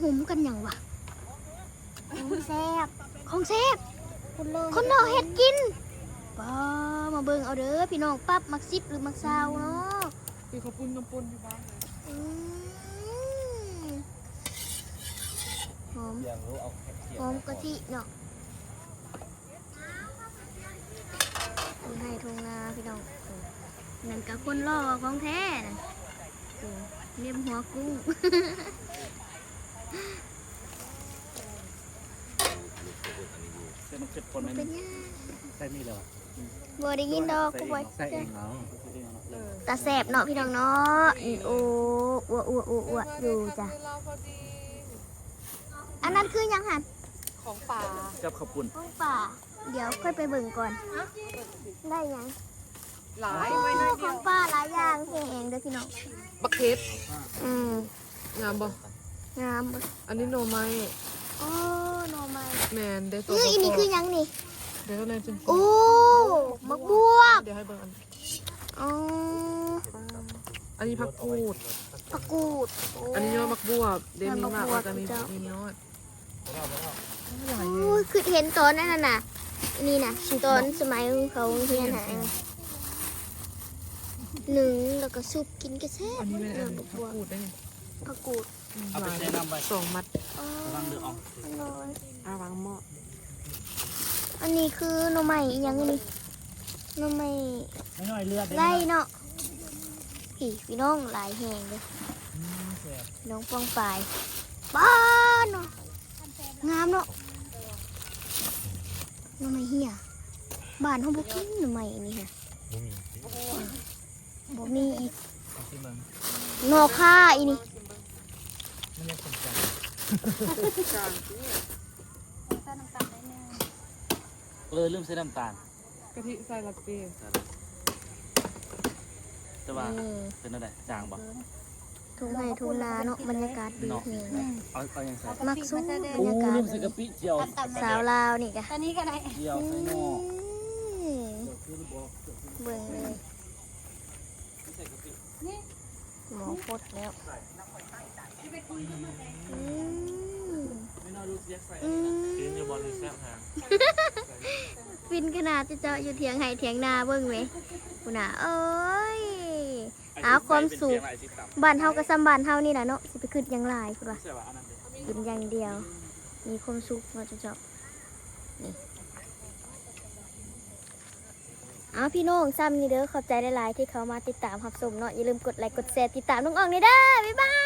ຫຸມກັນຫຍັງວະ? ຂອງແຊບ ຂອງແຊບ ຄົນເລີເຮັດກິນ. ປ້າ ມາເບິ່ງເອົາເດີພີ່ນ້ອງ ປັບໝາກສິບ ຫຼື ໝາກຊາວເນາະ. ຄືເຂົ້າປຸ້ນນ້ຳປົ່ນຢູ່ບ້ານເລີຍ. ອືມ ຫອມ ຫອມກະທິເນາະ. ທົ່ງໄຮ່ທົ່ງນາພີ່ນ້ອງ. ໂອ້ ນັ້ນກະຄົນຫຼໍ່ຂອງແທ້ນະ. ໂອ້ ເລັບຫົວກຸ້ງ. ເປັນຫຍັງ? ໃສ່ມີແລ້ວ ບໍ່ໄດ້ຍິນດອກ. ໃສ່ເອງເນາະ ໃສ່ເອງເອົາ. ຕາແຊບເນາະພີ່ນ້ອງເນາະ. ໂອ້ ອົວໆໆຢູ່ຈ້ະ. ອັນນັ້ນຄືຫຍັງຫັ້ນ? ຂອງປ່າກັບເຂົ້າປຸ້ນ ຂອງປ່າ. ດຽວຄ່ອຍໄປເບິ່ງກ່ອນ. ໄດ້ຫຍັງ? ຫຼາຍ ໂອ້ ຂອງປ່າຫຼາຍຢ່າງແຮງເດີພີ່ນ້ອງ. ບັກເຫັດ. ອືມ ງາມບໍ່? ງາມ. ອັນນີ້ໜໍ່ໄມ້. ໂອ້ ໜໍ່ໄມ້. ແມ່ນເດ້. ນີ້ ອີ່ນີ້ຄືຫຍັງນີ້? ດຽວ ໂອ້ ໝາກບວບ. ດຽວໃຫ້ເບິ່ງອັນ. ອໍ ອັນນີ້ຜັກກູດ ຜັກກູດ. ໂອ້ ອັນນີ້ຍອດໝາກບວບເດ້. ມີໝາກ ແລ້ວກະມີ ມີຍອດ. ໂອ້ຍ ຄືເຫັນຕອນນັ້ນນະ ນີ້ນະ ຕອນສະໄໝເຂົາໂຮງຮຽນຫັ້ນ ໜຶ້ງແລ້ວກະຊຸບກິນກະແຊບ. ຍອດໝາກບວບ ຜັກກູດ. ເອົາໄປແຊ່ນ້ຳໄວ້ ສອງມັດ. ອໍ ລະວັງເດີອອງ ລະວັງໝໍ້. ອັນນີ້ຄືໜໍ່ໄມ້ອີ່ຫຍັງນີ້? ໜໍ່ໄມ້ ໜໍ່ໄມ້ເລືອດໄດ້ເນາະ. ພີ່ ພີ່ນ້ອງ ຫຼາຍແຮງເດ້. ອືມ ແຊບ ນ້ອງປ້ອງປາຍ. ປ້າເນາະ ງາມເນາະ. ໜໍ່ໄມ້ເຫຍ ບ້ານເຮົາບໍ່ກິນໜໍ່ໄມ້ອັນນີ້ຫັ້ນ. ບໍ່ມີ ບໍ່ມີອີກ. ເອົາຊິເບິ່ງ ໜໍ່ຂ່າອີ່ນີ້. ມັນຍັງເປັນຈາງ ຈາງຕິ. ໃສ່ນ້ຳຕານໄດ້ແນ່. ເອີ ລືມໃສ່ນ້ຳຕານ. ກະທິໃສ່ລາເຕ້. ແຕ່ວ່າ ເອີ ເປັນແນວໃດ? ຈາງບໍ່? ທົ່ງໄຮ່ທົ່ງນາເນາະ ບັນຍາກາດດີແຮງ. ເອົາ ເອົາຫຍັງໃສ່? ມັກຊຸບບັນຍາກາດ ໂອ້ ລືມໃສ່ກະປິ. ສາວລາວນີ້ກະ ອັນນີ້ກະໄດ້ ອືມ ເບິ່ງເລີຍ. ໝໍ້ຟົດແລ້ວ. ອືມ ອືມ ຟິນຢູ່ບໍ່ນີ້? ແຊບຫາ ຟິນຂະໜາດ. ເຈົ້າຢູ່ຖຽງໄຮ່ຖຽງນາເບິ່ງແມະ ພຸ້ນນະ. ໂອ້ຍ ຫາຄວາມສຸກ. ບ້ານເຮົາກະສ່ຳບ້ານເຮົານີ້ລະເນາະ ຊິໄປຄຶດຫຍັງຫຼາຍ ພຸ້ນວ່າ ກິນຢ່າງດຽວ ມີຄວາມສຸກເນາະເຈົ້າ. ນີ້ ເອົາ ພີ່ນ້ອງ ສ່ຳນີ້ເດີ. ຂອບໃຈຫຼາຍໆທີ່ເຂົ້າມາຕິດຕາມຮັບຊົມເນາະ. ຢ່າລືມກົດໄລກ໌ ກົດແຊ ຕິດຕາມນ້ອງອອງແດ່ເດີ. ບາຍບາຍ.